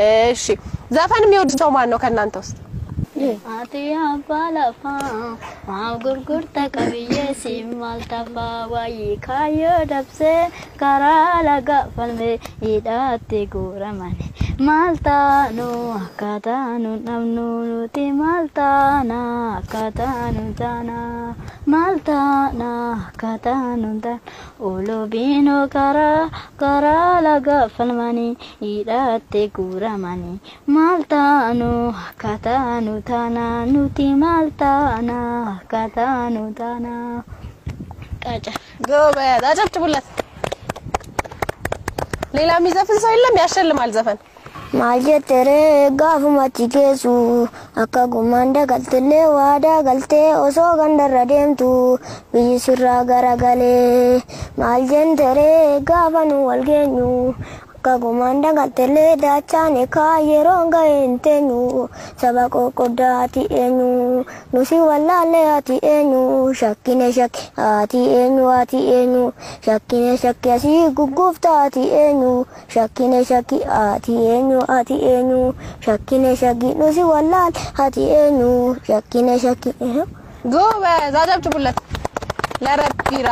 እሺ ዘፈን የሚወድ ሰው ማን ነው ከእናንተ ውስጥ? Ati abbaa lafaa maaf gurgurta qabiyyee siin maal tafaa waayee kaayyoo dabsee karaa laga falmee hidhaatti guuramani maal taanu akka taanu dhabnu nuti maal taana akka taanu taana maal taana akka taanu taana olobiinoo karaa karaa laga falmanii hidhaatti guuramani maal taanu akka taanu taana nuti maal taana akka taanu taana. Qaca. ጎበዝ፣ አጨብጭቡለት። ሌላ የሚዘፍን ሰው የለም? ያሸልማል ዘፈን። Maal jetteree gaafumatti geessu akka gumaan dagaltillee waadaa galtee osoo gandarra deemtu biyyi sirraa garagalee. Maal jetteree gaafa nu wal geenyu akka gumaan dagaltillee daachaan kaa yeroon ga'e hin teenyu saba qoqqoddaa ati eenyu nusi wallaallee ati eenyu shakkine shakki ati eenyu ati eenyu shakkine shakki asii gugguufta ati eenyu shakkine shakki ati eenyu ati eenyu shakkine shakki nusi wallaal ati eenyu shakkine shakki. ጎበዝ፣ አጨብጭቡለት ለረቢራ።